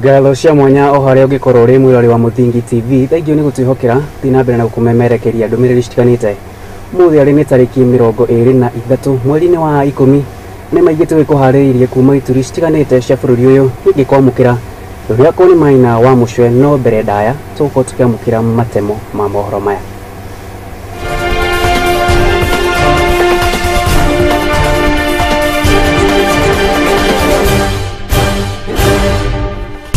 Ngatho cia mwanya o harĩa ũngĩkorwo ũrĩ mwĩrori wa Mũthingi TV, thengiũ nĩ gũtwĩhokera thiĩ na mbere na gũkũmemerekeria ndũmĩrĩri citiganĩte. Ũmũthĩ arĩ nĩ tarĩki 23 mweri-inĩ wa 10 nĩ maingĩ tũgĩkũharĩrĩirie kuma ituri citiganĩte cia bũrũri ũyũ ningĩ kwamũkĩra rũrĩa nĩ Maina wa Mũcwe, no mbere ndaya tũgũkorwo tũkĩamũkĩra matemo ma mohoro maya.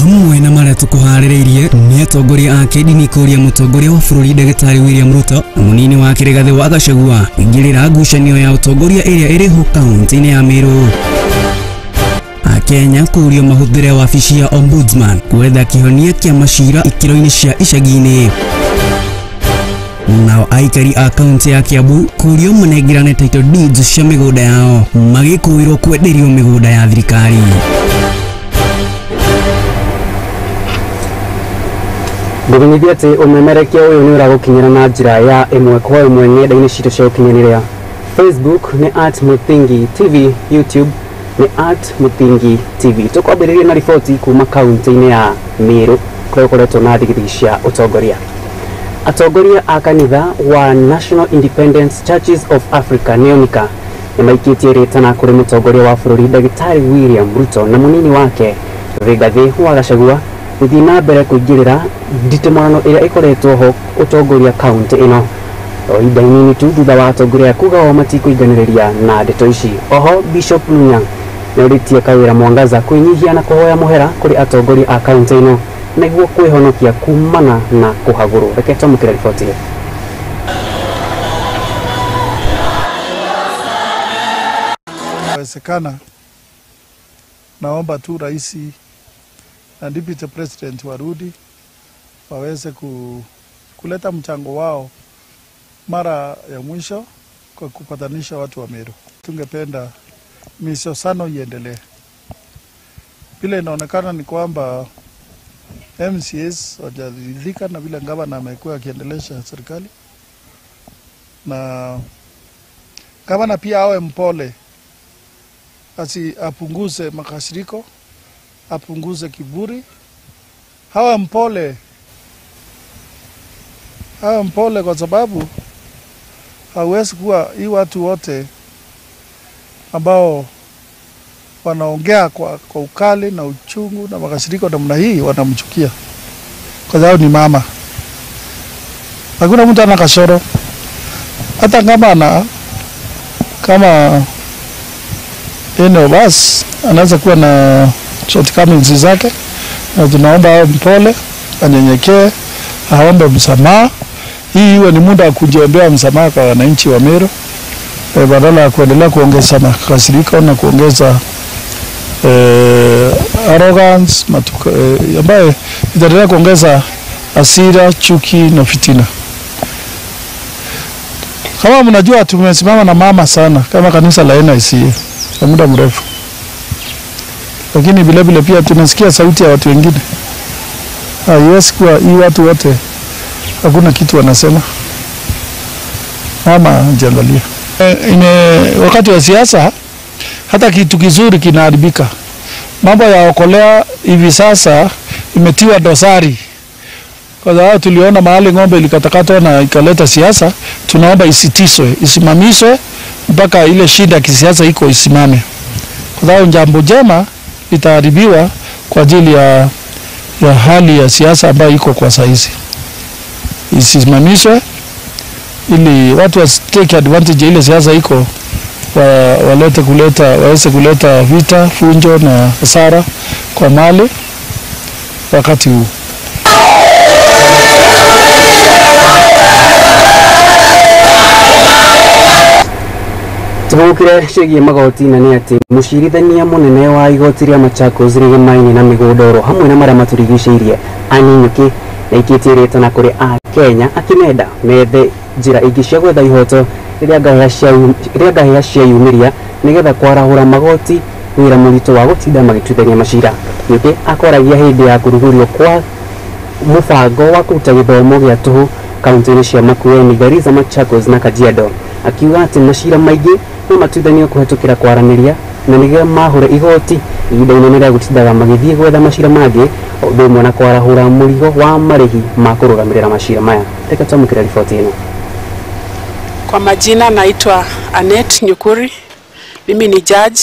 Hamwe na marĩa tũkũharĩrĩirie nĩ atongoria a kĩndini kũria mũtongoria wa bũrũri Ndagĩtarĩ William Ruto na mũnini wake Rigathĩ wa Gachagua kũingĩrĩra ngucanio ya ũtongoria ĩrĩa ĩrĩ ho kaunti-inĩ ya Meru. Akenya kũrio mahũthĩre wabici ya Ombudsman gwetha kĩhonia kĩa macira ikĩro-inĩ cia icagi-inĩ. Nao aikari a kaunti ya Kiambu kũrio manengerane title deeds cia mĩgũnda yao magĩkũĩrwo kwenderio mĩgũnda ya thirikari. Ngũmenyithia atĩ ũmemerekia ũyũ nĩ ũragũkinyĩra na njĩra ya ĩmwe kwa ĩmwe ng'enda-inĩ citũ cia ũkinyanĩria. Facebook nĩ @Muthingi TV, YouTube nĩ @Muthingi TV. Tũkwambĩrĩria na riboti kuma kaunti-inĩ ya Meru kũrĩa gũkoretwo na thigithigi cia ũtongoria. Atongoria a kanitha wa National Independent Churches of Africa NEONICA nĩ maikĩtie rĩtana kũrĩ mũtongoria wa bũrũri Ndagĩtarĩ William Ruto na mũnini wake Rigathĩ wa Gachagua gũthiĩ na mbere kũingĩrĩra nditimũrano ĩrĩa ĩkoretwo ho ũtongoria kaunti ĩno. O ihinda inini tu thutha wa atongoria kuga o matikũiganĩrĩria na ndeto ici. Oho Bishop Lunya nĩorĩtie Kawĩra Mwangaza kwĩnyihia na kũhoya mũhera kũrĩ atongoria a kaunti ĩno nĩguo kwĩhonokia kumana na kũhagũrwo. Reke twamũkĩre riboti ĩyo. Wezekana, naomba tu rais na deputy president warudi waweze kuleta mchango wao mara ya mwisho kwa kupatanisha watu wa Meru. Tungependa misosano iendelee. Vile inaonekana ni kwamba MCAs hawajaridhika na vile gavana amekuwa akiendelesha serikali, na gavana pia awe mpole, asi apunguze makasiriko, apunguze kiburi, awe mpole. Awe mpole kwa sababu hawezi kuwa hii watu wote ambao wanaongea kwa ukali na uchungu na makasiriko namna hii wanamchukia kwa sababu ni mama. Hakuna mtu ana kasoro, hata kama ana kama eno bas anaweza kuwa na shortcomings zake, na tunaomba awe mpole, anyenyekee, aombe msamaha. Hii iwe ni muda wa kujiombea msamaha kwa wananchi wa Meru, badala ya kuendelea kuongeza makasiriko na kuongeza arrogance ambayo itaendelea kuongeza hasira, chuki na fitina. Kama mnajua tumesimama na mama sana kama kanisa la NICA kwa muda mrefu, lakini vile vile pia tunasikia sauti ya watu wengine. Haiwezi kuwa hii watu wote hakuna kitu wanasema. Mama jiangalie. Wakati wa siasa hata kitu kizuri kinaharibika. Mambo ya okolea hivi sasa imetiwa dosari. Kwa sababu tuliona mahali ng'ombe ilikatakatwa na ikaleta siasa, tunaomba isitishwe, isimamishwe mpaka ile shida kisiasa iko isimame. Kwa sababu jambo jema litaharibiwa kwa ajili ya hali ya siasa ambayo iko kwa saizi. Isimamishwe ili watu wasitake advantage ile siasa iko, walete kuleta, waweze kuleta vita, funjo na hasara kwa mali wakati huu. Tũgũkire ciĩgiĩ magoti na nĩ atĩ mũcirithania mũnene wa igoti rĩa Machakos rĩgemaine na mĩgũnda oro hamwe na marĩa matũrigicĩirie Anne Nyuki nĩaikĩtie rĩtana kũrĩ Akenya akĩmenda methe njĩra ingĩ cia gwetha ihoto rĩrĩa ngahĩha cieyumĩria nĩgetha kwarahũra magoti wĩra mũritũ wa gũtinda magĩtuithania macira. Nyuki akoragia hĩndĩ ya kũrugũrio kwa mũbango wa kũruta gĩthomo gĩa tũhũ kaunti-inĩ cia Makueni, Garissa, Machakos na Kajiado, akiuga atĩ macira maingĩ no matuithanio kũhetũkĩra kwaranĩria na nĩguo mahure igoti ihinda inene rĩa gũtindaga magĩthiĩ gwetha macira mangĩ ũndũ ũmwe na kwarahũra mũrigo wa marĩhi ma kũrũgamĩrĩra macira maya. Reke twamũkĩre riboti ĩno. Kwa majina naitwa Annette Nyukuri. Mimi ni judge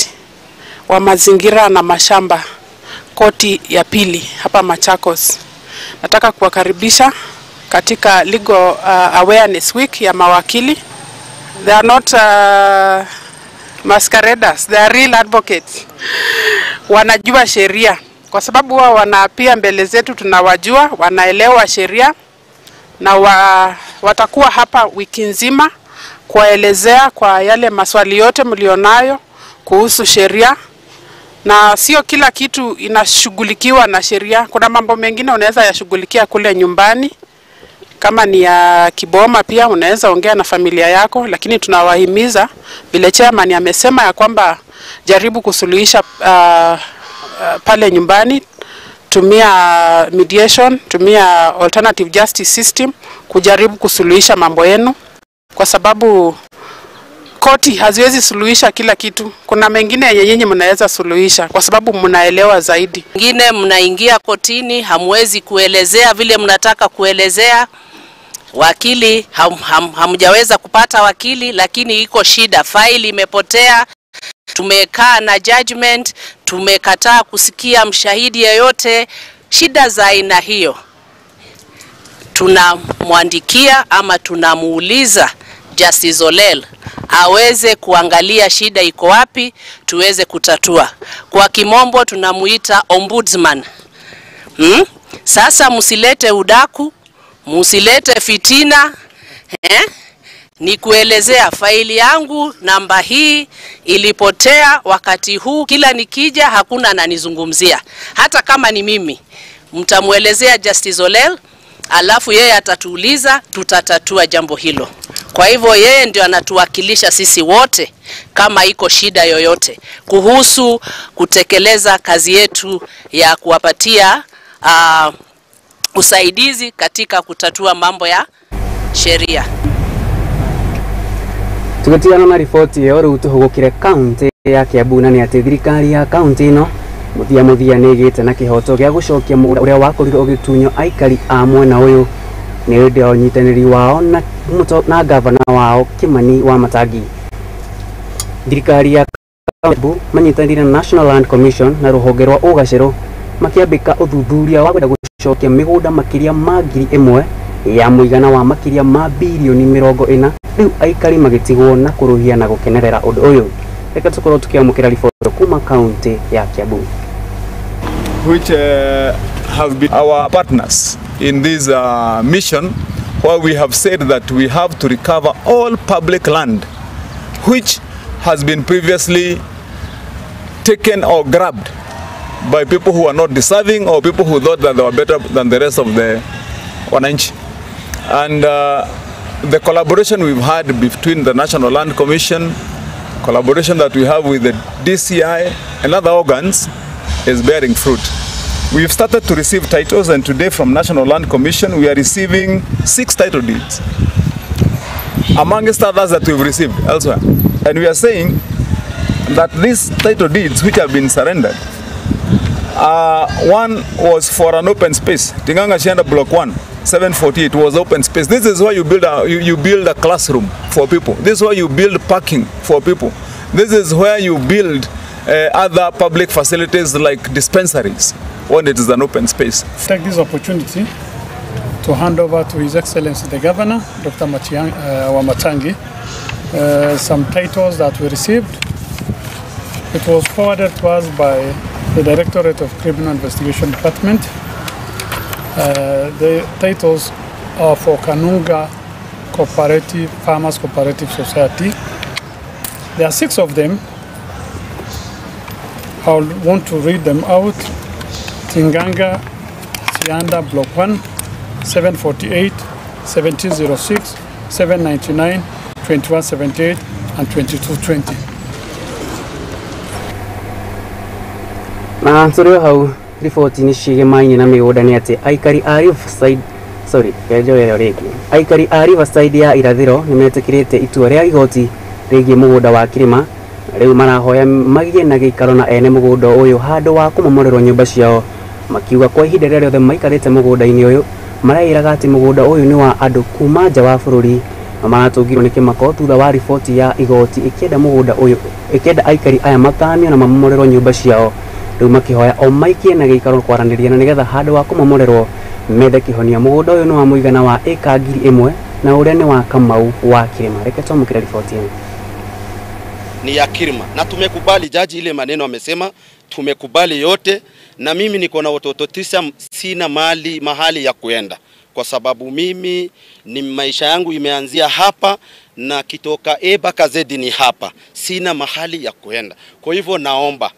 wa mazingira na mashamba koti ya pili hapa Machakos. Nataka kuwakaribisha katika Legal Awareness Week ya mawakili. They are not masqueraders, they are real advocates. Wanajua sheria kwa sababu wao wanaapia mbele zetu, tunawajua, wanaelewa sheria na watakuwa hapa wiki nzima kuwaelezea kwa yale maswali yote mlionayo kuhusu sheria. Na sio kila kitu inashughulikiwa na sheria. Kuna mambo mengine unaweza yashughulikia kule nyumbani, kama ni ya kiboma pia unaweza ongea na familia yako, lakini tunawahimiza vile chairman amesema ya kwamba jaribu kusuluhisha pale nyumbani, tumia mediation, tumia alternative justice system kujaribu kusuluhisha mambo yenu, kwa sababu koti haziwezi suluhisha kila kitu. Kuna mengine yenye nyinyi mnaweza suluhisha kwa sababu mnaelewa zaidi. Wengine mnaingia kotini hamwezi kuelezea vile mnataka kuelezea. Wakili hamjaweza kupata wakili, lakini iko shida, faili imepotea, tumekaa na judgment, tumekataa kusikia mshahidi yeyote. Shida za aina hiyo tunamwandikia ama tunamuuliza Justice Olel aweze kuangalia shida iko wapi, tuweze kutatua. Kwa kimombo tunamuita ombudsman. Sasa msilete udaku, msilete fitina, Ni kuelezea faili yangu namba hii ilipotea wakati huu, kila nikija hakuna ananizungumzia. Hata kama ni mimi, mtamuelezea Justice Olel, alafu yeye atatuuliza, tutatatua jambo hilo. Kwa hivyo yeye ndio anatuwakilisha sisi wote kama iko shida yoyote kuhusu kutekeleza kazi yetu ya kuwapatia usaidizi katika kutatua mambo ya sheria. Tugatigana na riboti ĩyo rĩu tũhũgũkire kaunti ya Kiambu na nĩ atĩ thirikari ya kaunti ĩno mũthia mũthia nĩ ĩgĩte na kĩhoto gĩa gũcokia mũgũnda ũrĩa wakorirwo ũgĩtunywo aikari a mwena ũyũ nĩ ũndũ wa ũnyitanĩri wao na gavana wao Kimani Wamatangi. Thirikari ya Kiambu manyitanĩire na National Land Commission na rũhonge rwa ũgacĩro makĩambĩka ũthuthuria wa kwenda gũcokia mĩgũnda makĩria ma 1,000 ya mũigana wa makĩria ma birioni 40 rĩu aikari magĩtigwo na kũrũhia na gũkenerera ũndũ ũyũ. Reke tũkorwo tũkĩamũkĩra riboti kuma kaunti ya Kiambu. Which have been our partners in this mission, where we have said that we have to recover all public land which has been previously taken or grabbed by people who are not deserving or people who thought that they were better than the rest of the wananchi. And the collaboration we've had between the National Land Commission, collaboration that we have with the DCI and other organs is bearing fruit. We've started to receive titles, and today from National Land Commission we are receiving 6 title deeds, amongst others that we've received elsewhere. And we are saying that these title deeds which have been surrendered, one was for an open space, Tinganga Shianda Block 1, 748 was open space. This is where you build a, you build a classroom for people. This is where you build parking for people. This is where you build other public facilities like dispensaries when it is an open space. Take this opportunity to hand over to His Excellency the Governor, Dr. Wamatangi, some titles that we received. It was forwarded to us by the Directorate of Criminal Investigation Department. The titles are for Kanunga Cooperative Farmers Cooperative Society. There are 6 of them. I want to read them out. Tinganga Sianda Block 1, 748, 1706, 799, 2178, and 2220. Na tũrĩ o hau riboti-inĩ ciĩgemaine na mĩgũnda nĩ atĩ aikari a Riverside, sorry, njoe rĩngĩ, aikari a Riverside ya irathĩro nĩ metĩkĩrĩte itua rĩa igoti rĩgiĩ mũgũnda wa kĩrĩma Rĩu marahoya magĩe na gĩikaro na ene mũgũnda ũyũ handũ wa kũmomorerwo nyũmba ciao, makiuga kwa ihinda rĩrĩa rĩothe maikarĩte mũgũnda-inĩ ũyũ maraĩraga atĩ mũgũnda ũyũ nĩ wa andũ kuma nja wa bũrũri, na maratũngirwo nĩ kĩmako thutha wa riboti ya igoti ĩkĩenda mũgũnda ũyũ ĩkĩenda aikari aya mathamio na mamomorerwo nyũmba ciao. Rĩu makĩhoya o maikie na gĩikaro kwaranĩria na nĩgetha handũ wa kũmomorerwo methe kĩhonia. Mũgũnda ũyũ nĩ wa mũigana wa ĩka 1000 na ũrĩa nĩ wa Kamau wa Kirima. Reke twamũkĩre riboti ĩno. Ni ya Kirima na tumekubali jaji ile maneno amesema, tumekubali yote, na mimi niko na watoto 9, sina mali mahali ya kuenda kwa sababu mimi ni maisha yangu imeanzia hapa na kitoka E mpaka Z ni hapa, sina mahali ya kuenda. Kwa hivyo naomba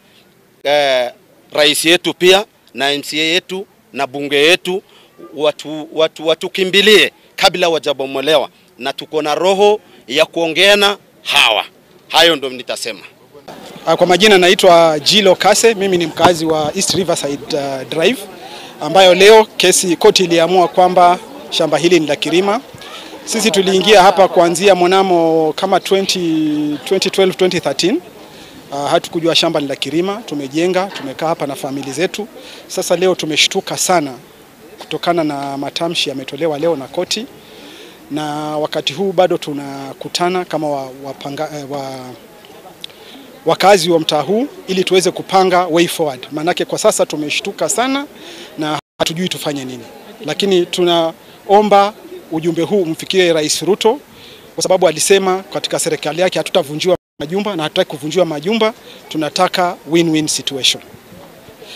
rais yetu pia na MCA yetu na bunge yetu watu kimbilie kabla wajabomolewa, na tuko na roho ya kuongea na hawa. Hayo ndo nitasema. Kwa majina naitwa Jilo Kase, mimi ni mkazi wa East Riverside Drive, ambayo leo kesi koti iliamua kwamba shamba hili ni la Kirima. Sisi tuliingia hapa kuanzia mnamo kama 2012 2013. Hatukujua shamba ni la Kirima, tumejenga, tumekaa hapa na familia zetu. Sasa leo tumeshtuka sana kutokana na matamshi yametolewa leo na koti, na wakati huu bado tunakutana kama wakazi wa mtaa huu ili tuweze kupanga way forward. Manake kwa sasa tumeshtuka sana na hatujui tufanye nini. Lakini tunaomba ujumbe huu umfikie Rais Ruto, kwa sababu alisema katika serikali yake hatutavunjiwa majumba na hatutaki kuvunjiwa majumba, tunataka win-win situation.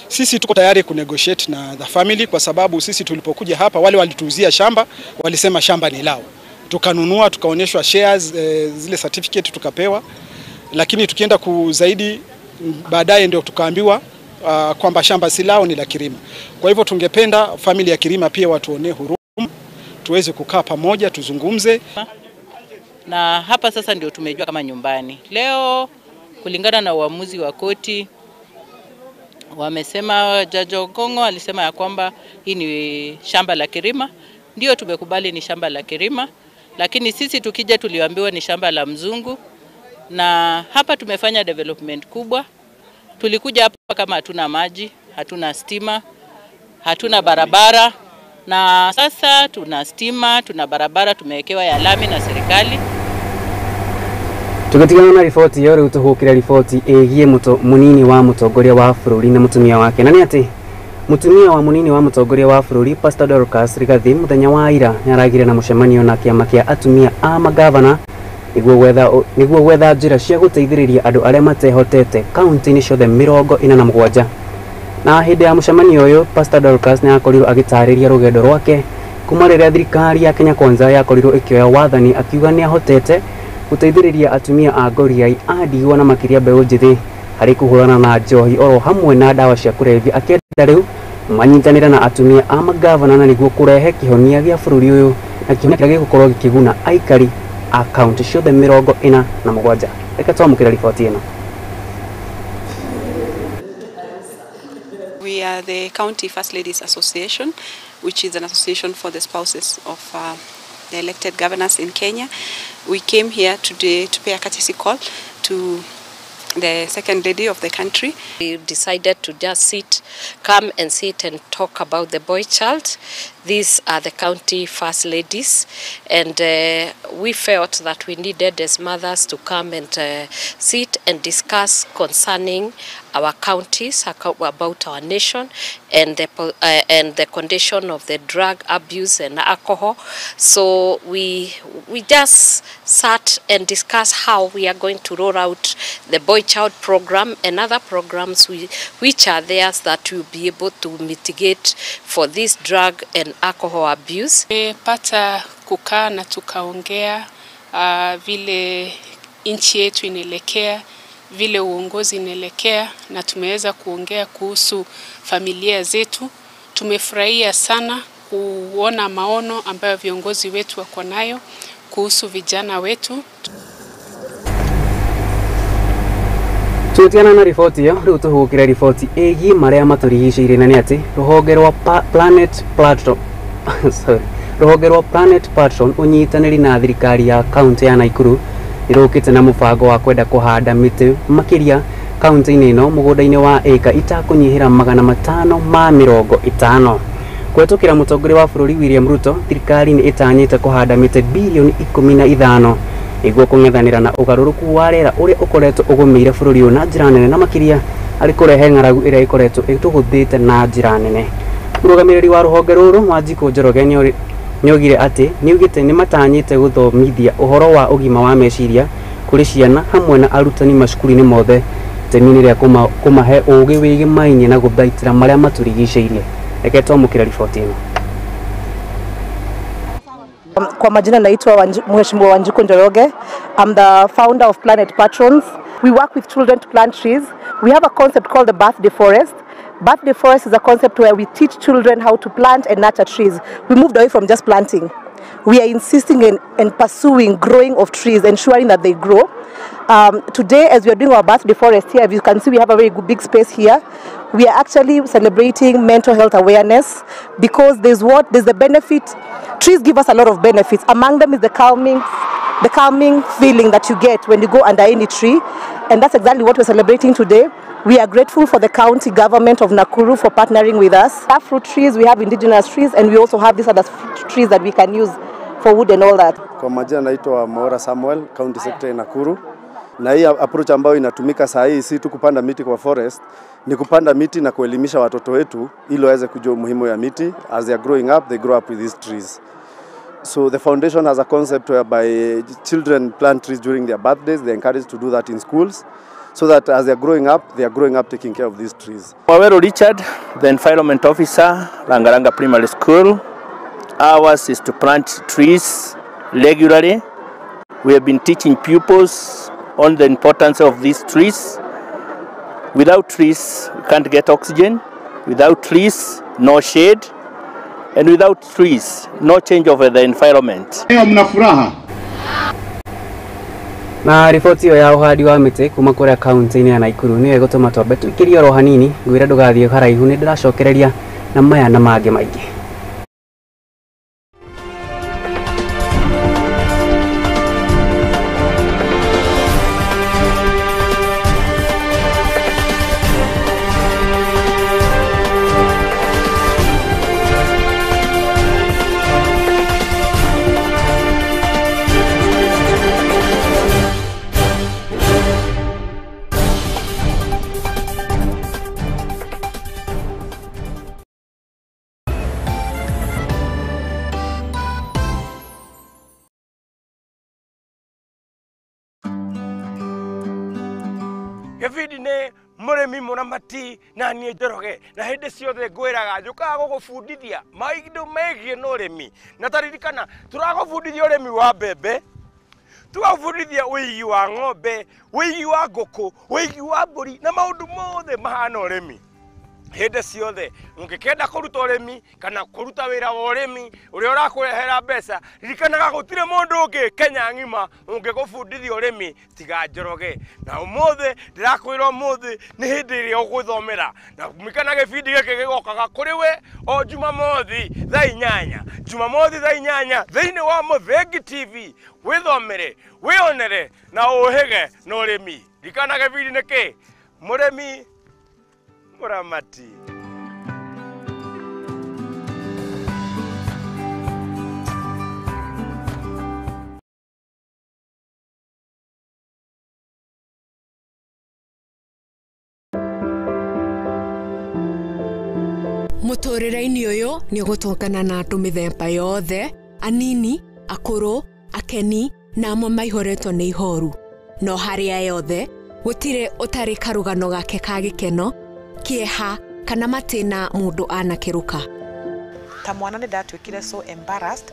Sisi tuko tayari kunegotiate na the family, kwa sababu sisi tulipokuja hapa wale walituuzia shamba walisema shamba ni lao. Tukanunua, tukaonyeshwa shares, zile certificate tukapewa. Lakini tukienda kuzaidi baadaye ndio tukaambiwa kwamba shamba si lao, ni la Kirima. Kwa hivyo tungependa familia ya Kirima pia watuonee huruma, tuweze kukaa pamoja tuzungumze. Na hapa sasa ndio tumejua kama nyumbani. Leo kulingana na uamuzi wa koti, wamesema, Jaji Ogongo alisema ya kwamba hii ni shamba la Kirima. Ndio tumekubali ni shamba la Kirima, lakini sisi tukija tuliambiwa ni shamba la mzungu. Na hapa tumefanya development kubwa. Tulikuja hapa kama hatuna maji, hatuna stima, hatuna barabara, na sasa tuna stima, tuna barabara, tumewekewa ya lami na serikali. Tugatigana na riboti yo riu tuhukire riboti ĩgiĩ mũnini wa mũtongoria wa bũrũri na mũtumia wake. Na nĩ atĩ mũtumia wa mũnini wa mũtongoria wa bũrũri Pastor Dorcas Rigathi mũthenya wa ira nĩaragire na mũcemanio na kĩama kĩa atumia a magavana nĩguo gwetha njĩra cia gũteithĩrĩria andũ arĩa matehotete kaunti-inĩ ciothe 47. Na hĩndĩ ya mũcemanio ũyũ Pastor Dorcas nĩakorirwo agĩtarĩria rũgendo rwake kuma rĩrĩa thirikari ya Kenya Kwanza yakorirwo ĩkĩoya wathani, akiuga nĩahotete gũteithĩrĩria atumia a ngoriai a ndigwa na makĩria mbeũ njĩthĩ harĩ kũhũrana na njohi oro hamwe na ndawa cia kũrebia, akĩenda rĩu manyitanĩre na atumia a magavana na nĩguo kũrehe kĩhonia gĩa bũrũri ũyũ na kĩhonia kĩrĩa gĩgũkorwo gĩkĩguna aikari a kaunti ciothe 47. Reke twamũkĩre riboti ĩno. We are the County First Ladies Association, which is an association for the spouses of the elected governors in Kenya. We came here today to pay a courtesy call to the second lady of the country. We decided to just come and sit and talk about the boy child. These are the county first ladies, and we felt that we needed as mothers to come and sit and discuss concerning our counties, about our nation, and the condition of the drug abuse and alcohol. So we just sat and discussed how we are going to roll out the boy child program and other programs which are there that will be able to mitigate for this drug and alcohol abuse. Tumepata kukaa na tukaongea vile nchi yetu inaelekea, vile uongozi inaelekea, na tumeweza kuongea kuhusu familia zetu. Tumefurahia sana kuona maono ambayo viongozi wetu wako nayo kuhusu vijana wetu. Tutiana na riboti ĩyo rĩu tũhũkĩre riboti ĩgiĩ marĩa matũrigicĩirie, na nĩ atĩ rũhonge rwa Planet Platform sorry, rũhonge rwa Planet Patron ũnyitanĩri na thirikari ya kaunti ya Nakuru Nĩrũkĩte na mũbango wa kwenda kũhanda mĩtĩ makĩria kaunti-inĩ ĩno mũgũnda-inĩ wa ĩka itakũnyihĩra 550. Kũhetũkĩra mũtongoria wa bũrũri William Ruto, thirikari nĩ ĩtanyĩte kũhanda mĩtĩ bilioni 15 nĩguo kũng'ethanĩra na ũgarũrũku wa rĩera ũrĩa ũkoretwo ũgũmĩire bũrũri ũyũ na njĩra nene na makĩria arĩ kũrehe ng'aragu ĩrĩa ĩkoretwo ĩtũgũthĩte na njĩra nene. Mũrũgamĩrĩri wa rũhonge rũrũ Wanjikũ Njoroge nĩaugire atĩ nĩaugĩte nĩmatanyĩte gũthomithia ũhoro wa ũgima wa meciria kũrĩ ciana hamwe na arutani macukuru-inĩ mothe itemi-inĩ rĩa kũmahe ũgĩ wĩgĩmainie na gũthaitĩra marĩa matũrigicĩirie. Reke twamũkĩre riboti ĩno. Kwa majina naitwa Mheshimiwa Wanjiku Njoroge. I'm the founder of Planet Patrons. We work with children to plant trees. We have a concept called the Birthday Forest. Birthday Forest is a concept where we teach children how to plant and nurture trees. We moved away from just planting. We are insisting in pursuing growing of trees, ensuring that they grow. Today, as we are doing our Birthday Forest here, as you can see, we have a very good, big space here. We are actually celebrating mental health awareness because there's the benefit. Trees give us a lot of benefits. Among them is the calming feeling that you get when you go under any tree. And that's exactly what we're celebrating today. We are grateful for the county government of Nakuru for partnering with us. We have fruit trees, we have indigenous trees, and we also have these other trees that we can use for wood and all that. Kwa majina naitwa Maura Samuel, County Secretary Nakuru. Na hii approach ambayo inatumika saa hii si tu kupanda miti kwa forest, ni kupanda miti na kuelimisha watoto wetu ili waweze kujua umuhimu ya miti. As they are growing up, they grow up with these trees. So the foundation has a concept whereby children plant trees during their birthdays. They are encouraged to do that in schools, so that as they are growing up taking care of these trees. Mawero Richard, the environment officer, Langalanga Primary School. Ours is to plant trees regularly. We have been teaching pupils on the importance of these trees. Without trees, we can't get oxygen. Without trees, no shade. And without trees, no change of the environment. Na riboti ĩyo ya ũhandi wa mĩtĩ kuma kũrĩa kaunti-inĩ ya Nakuru nĩyo ĩgũtũma twambe tũikĩrie oro hanini ngwĩre ndũgathiĩ haraihu nĩ ndĩracokereria na maya na mangĩ maingĩ. Gĩbindi nĩ mũrĩmi mũramati na niĩ Njoroge na hĩndĩ ciothe ngwĩraga njũkaga gũgũbundithia maũndũ megiĩ na ũrĩmi na taririkana tũragũbundithia ũrĩmi wa mbembe, tũgagũbundithia ũigi wa ng'ombe, ũigi wa ngũkũ, ũigi wa mbũri na maũndũ mothe mahana ũrĩmi. Hĩndĩ ciothe ũngĩkenda kũruta ũrĩmi kana kũruta wĩra wa ũrĩmi ũrĩa ũrakũrehera mbeca, ririkanaga gũtirĩ mũndũ ũngĩ Kenya ng'ima ũngĩgũbundithia ũrĩmi tiga Njoroge. Na ũmũthĩ ndĩrakwĩra ũmũthĩ nĩ hĩndĩ ĩrĩa ũgwĩthomera na ririkana gĩbindi gĩkĩ gĩgokaga kũrĩ we o Jumamothi thaa 8, Jumamothi thaa 8 thĩinĩ wa Mũthengi TV. Wĩthomere, wĩonere na ũhĩge na ũrĩmi. Ririkana gĩbindi nĩ kĩ? Mũrĩmi Muramati. Mũtũrĩre-inĩ ũyũ nĩ ũgũtũngana na andũ mĩthemba yothe, anini, akũrũ, akeni na amwe maihũrĩtwo nĩ ihoru. No harĩa yothe gũtirĩ ũtarĩ karũgano gake ka gĩkeno, kĩeha kana matĩna mũndũ anakĩrũka. Ta mwana nĩ ndatuĩkire so embarrassed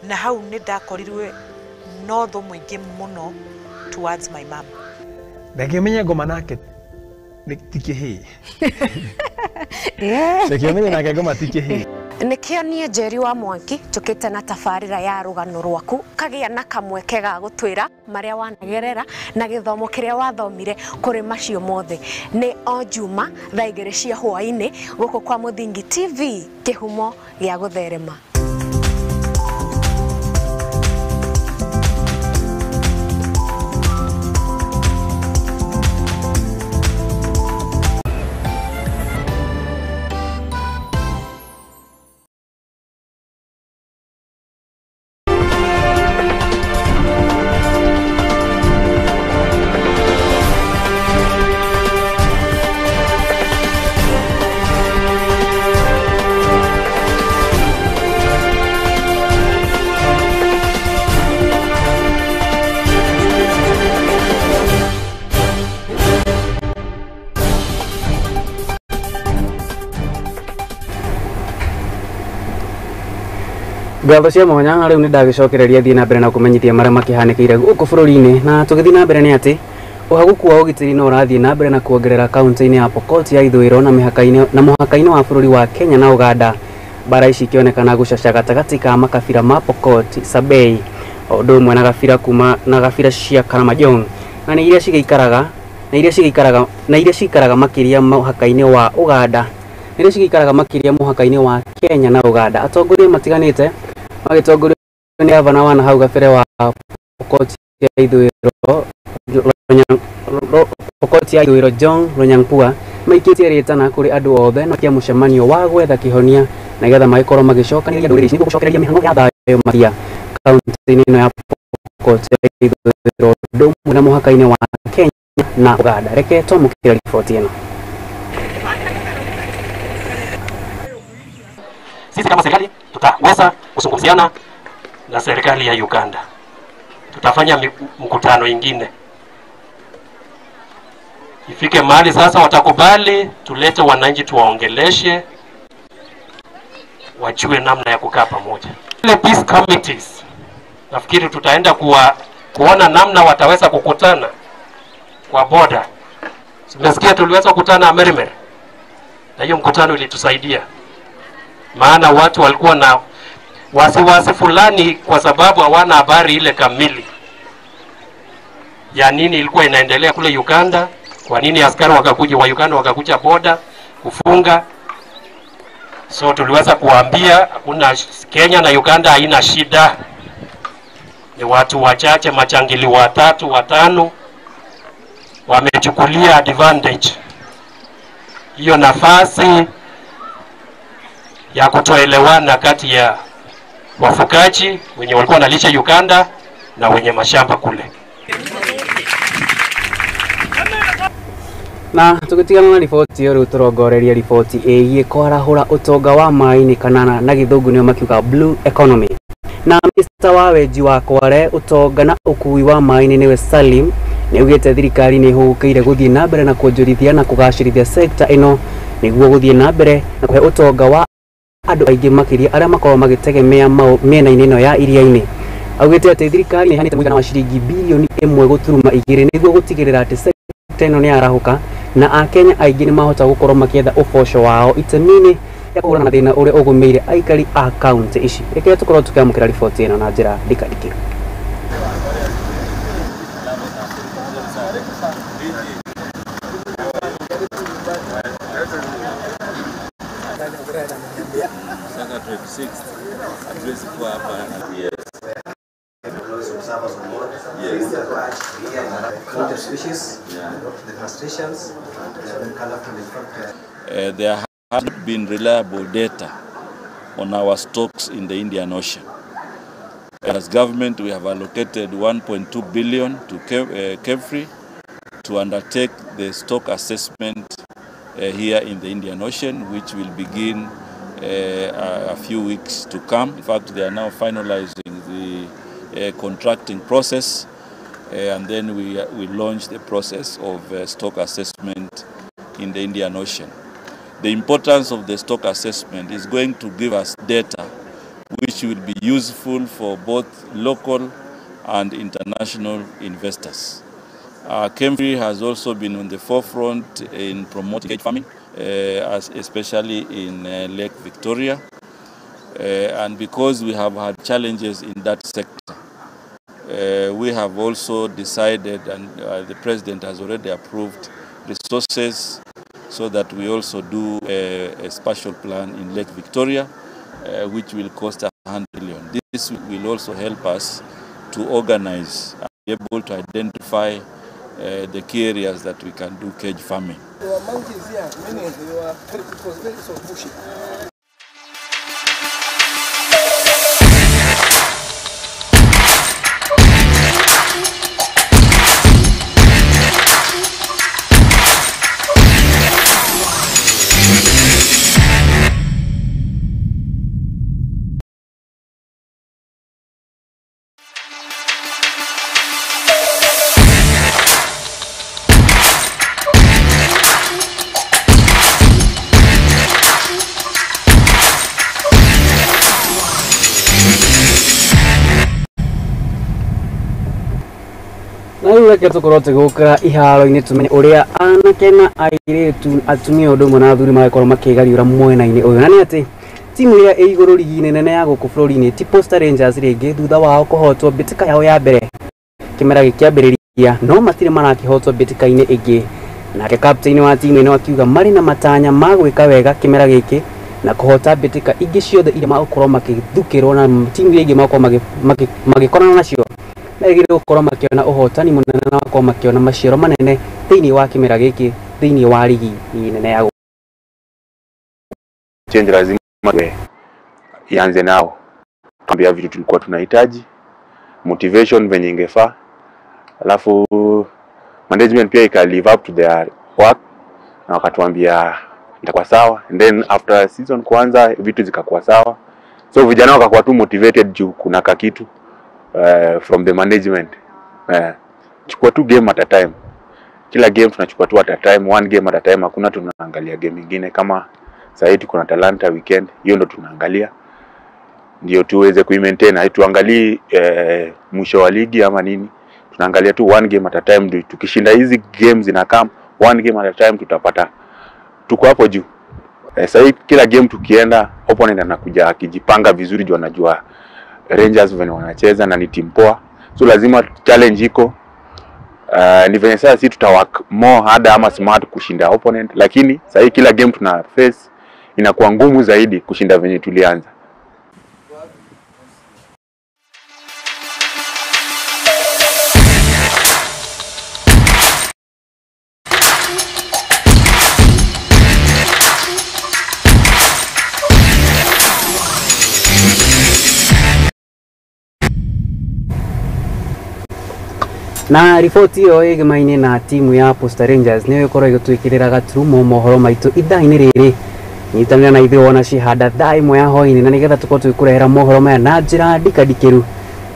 na hau nĩ ndakorirwe no thũ mũingĩ mũno towards my mom. Ndangĩmenya ngoma nake ti kĩhĩĩ. Ndangĩmenya nake ngoma ti kĩhĩĩ. Nĩkĩo niĩ Njeri wa Mwangi njũkĩte na tabarĩra ya rũgano rwaku kagĩa na kamweke ga gũtwĩra marĩa wanagerera na gĩthomo kĩrĩa wathomire kũrĩ macio mothe. Nĩ o Juma thaa 2 cia hwaĩ-inĩ gũkũ kwa Mũthingi TV, kĩhumo gĩa gũtherema. Ngatho cia mwanya rĩu nĩ ndagĩcokereria thiĩ na mbere na kũmenyithia marĩa makĩhanĩkĩire gũkũ bũrũri-inĩ na tũgĩthiĩ na mbere nĩ atĩ ũhagũku wa ũgitĩri no ũrathiĩ na mbere na kuongerera kaunti-inĩ ya Pokot ya ithũĩro na mĩhaka-inĩ na mũhaka-inĩ wa bũrũri wa Kenya na Uganda. Mbara ici ikĩonekana gũcaca gatagatĩ ka makabira ma Pokot, Sabei o ũndũ ũmwe na gabira kuma na gabira cia Karamajong na nĩ iria cigĩikaraga na iria cigĩikaraga na iria cikaraga makĩria mũhaka-inĩ wa Uganda na iria cigĩikaraga makĩria mũhaka-inĩ wa Kenya na Uganda. Atongoria matiganĩte magĩtongorio nĩ gavana wa nahau gabere wa Pokot ya ithũĩro Pokot ya ithũĩro John Lonyangapuo maikĩtie rĩtana kũrĩ andũ othe na kia mũcemanio wa gwetha kĩhonia nĩgetha magĩkorwo magĩcokanĩrĩria ndũrĩrĩ ici nĩguo gũcokereria mĩhang'o ya thayũ makĩria kaunti-inĩ ĩno ya Pokot ya ithũĩro ũndũ ũmwe na mũhaka-inĩ wa Kenya na Uganda. Reke twamũkĩre riboti ĩno. Sisi kama serikali tutaweza kuzungumziana na serikali ya Uganda. Tutafanya mkutano ingine. Ifike mahali sasa watakubali tulete wananchi tuwaongeleshe, wajue namna ya kukaa pamoja. Ile peace committees nafikiri tutaenda kuona namna wataweza kukutana kwa border. Simesikia tuliweza kukutana Amerimer. Na hiyo mkutano ilitusaidia. Maana watu walikuwa na wasiwasi fulani kwa sababu hawana habari ile kamili ya nini ilikuwa inaendelea kule Uganda, kwa nini askari wakakuja wa Uganda wakakuja border kufunga. So tuliweza kuambia hakuna, Kenya na Uganda haina shida. Ni watu wachache, machangili watatu watano wamechukulia advantage hiyo nafasi ya kutoelewana kati ya wafugaji wenye walikuwa wanalisha Uganda na wenye mashamba kule. Na tugitigana na riboti iyo riu turongoreria riboti ĩgiĩ kwarahũra ũtonga wa maĩ-inĩ kana na gĩthũngũ nĩo makiuga blue economy. Na minista wa wenji wa kware ũtonga na ũkui wa maĩ-inĩ nĩwe Salim nĩaugĩte thirikari nĩ ĩhũgũkĩire gũthiĩ na mbere na kuonjorithia na kũgacĩrithia sekta ĩno nĩguo gũthiĩ na mbere na kũhe ũtonga wa andũ aingĩ makĩria arĩa makoragwo magĩtegemea mĩena-inĩ ĩno ya iria-inĩ. Augĩte atĩ thirikari nĩ ĩheanĩte mũigana wa ciringi bilioni 1.2 nĩguo gũtigĩrĩra atĩ sekta ĩno nĩ yarahũka na akenya aingĩ nĩ mahota gũkorwo makĩetha ũboco wao itemi-inĩ ya kũhũrana na thĩna ũrĩa ũgũmĩire aikari a kaunti ici. Reke tũkorwo tũkĩamũkĩra riboti ĩno na njĩra ndikandikĩru. There has not been reliable data on our stocks in the Indian Ocean. As government, we have allocated 1.2 billion to KEMFRI to undertake the stock assessment here in the Indian Ocean, which will begin a few weeks to come. In fact, they are now finalizing the contracting process, and then we launch the process of stock assessment in the Indian Ocean. The importance of the stock assessment is going to give us data which will be useful for both local and international investors. KEMFRI has also been on the forefront in promoting cage farming, especially in Lake Victoria. And because we have had challenges in that sector, we have also decided, and the President has already approved resources so that we also do a special plan in Lake Victoria, which will cost 100 billion. This will also help us to organize and be able to identify the key areas that we can do cage farming. There were monkeys here, many, they were, it was very so bushy. Na rĩu reke tũkorwo tũgĩũkĩra iharo-inĩ tũmenye ũrĩa anake na airĩtu atumia ũndũ ũmwe na athuri magĩkorwo makĩgariũra mwena-inĩ ũyũ. Na nĩ atĩ timu ĩrĩa ĩ igũrũ rigi-inĩ nene ya gũkũ bũrũri-inĩ ti Posta Rangers rĩngĩ thutha wao kũhotwo mbĩtĩka yao ya mbere kĩmera gĩkĩambĩrĩria, no matirĩ marakĩhotwo mbĩtĩka-inĩ ĩngĩ. Nake kapteni wa timu ĩno akiuga marĩ na matanya ma gwĩka wega kĩmera gĩkĩ na kũhota mbĩtĩka ingĩ ciothe iria magũkorwo makĩthukĩrwo na timu iria ingĩ magũkorwo magĩkorana nacio, merĩgĩrĩirwo gũkorwo makĩona ũhotani mũnene na makorwo makĩona maciaro manene thĩinĩ wa kĩmera gĩkĩ thĩinĩ wa rigi nene ya change. Lazima ianze nao, tuambia vitu tulikuwa tunahitaji, motivation venye ingefaa, alafu management pia ika live up to their work na wakatuambia itakuwa sawa, and then after season kuanza vitu zikakuwa sawa, so vijana wakakuwa tu motivated juu kuna kakitu from the management. Chukua tu game at a time, kila game tunachukua tu at a time, one game at a time, hakuna tunaangalia game nyingine. Kama sasa hivi kuna Talanta weekend, hiyo ndo tunaangalia ndio tuweze kuimaintain. Haituangalii mwisho wa ligi ama nini, tunaangalia tu one game at a time. Ndio tukishinda hizi games inakam one game at a time, tutapata tuko hapo juu. Sasa hivi kila game tukienda, opponent anakuja akijipanga vizuri juu anajua Rangers venye wanacheza na ni timu poa, so lazima challenge iko. Ni venye sasa sisi tutawork more harder ama smart kushinda opponent, lakini sasa hivi kila game tuna face inakuwa ngumu zaidi kushinda venye tulianza. Na riboti ĩyo ĩgemaine na timu ya Posta Rangers nĩyo ĩkorwo ĩgĩtwĩkĩrĩra gaturumo mohoro maitũ ithaa-inĩ rĩrĩ. Nyitanĩra na ithuĩ wona cihanda thaa 1 ya hwaĩ-inĩ na nĩgetha tũkorwo tũgĩkũrehera mohoro maya na njĩra ndikandikĩru.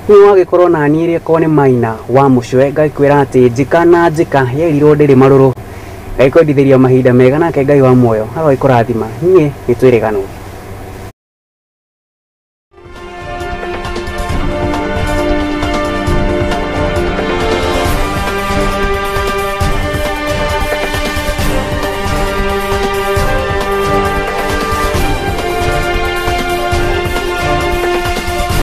Niĩ wagĩkorwo na niĩ rĩkorwo nĩ Maina wa Mũcwe, ngakwĩra atĩ njĩka na njĩka yerirwo ndĩrĩ marũrũ. Ngai kwendithĩria mahinda mega nake Ngai wa muoyo arogĩkũrathima. Niĩ nĩ twĩrĩganwo.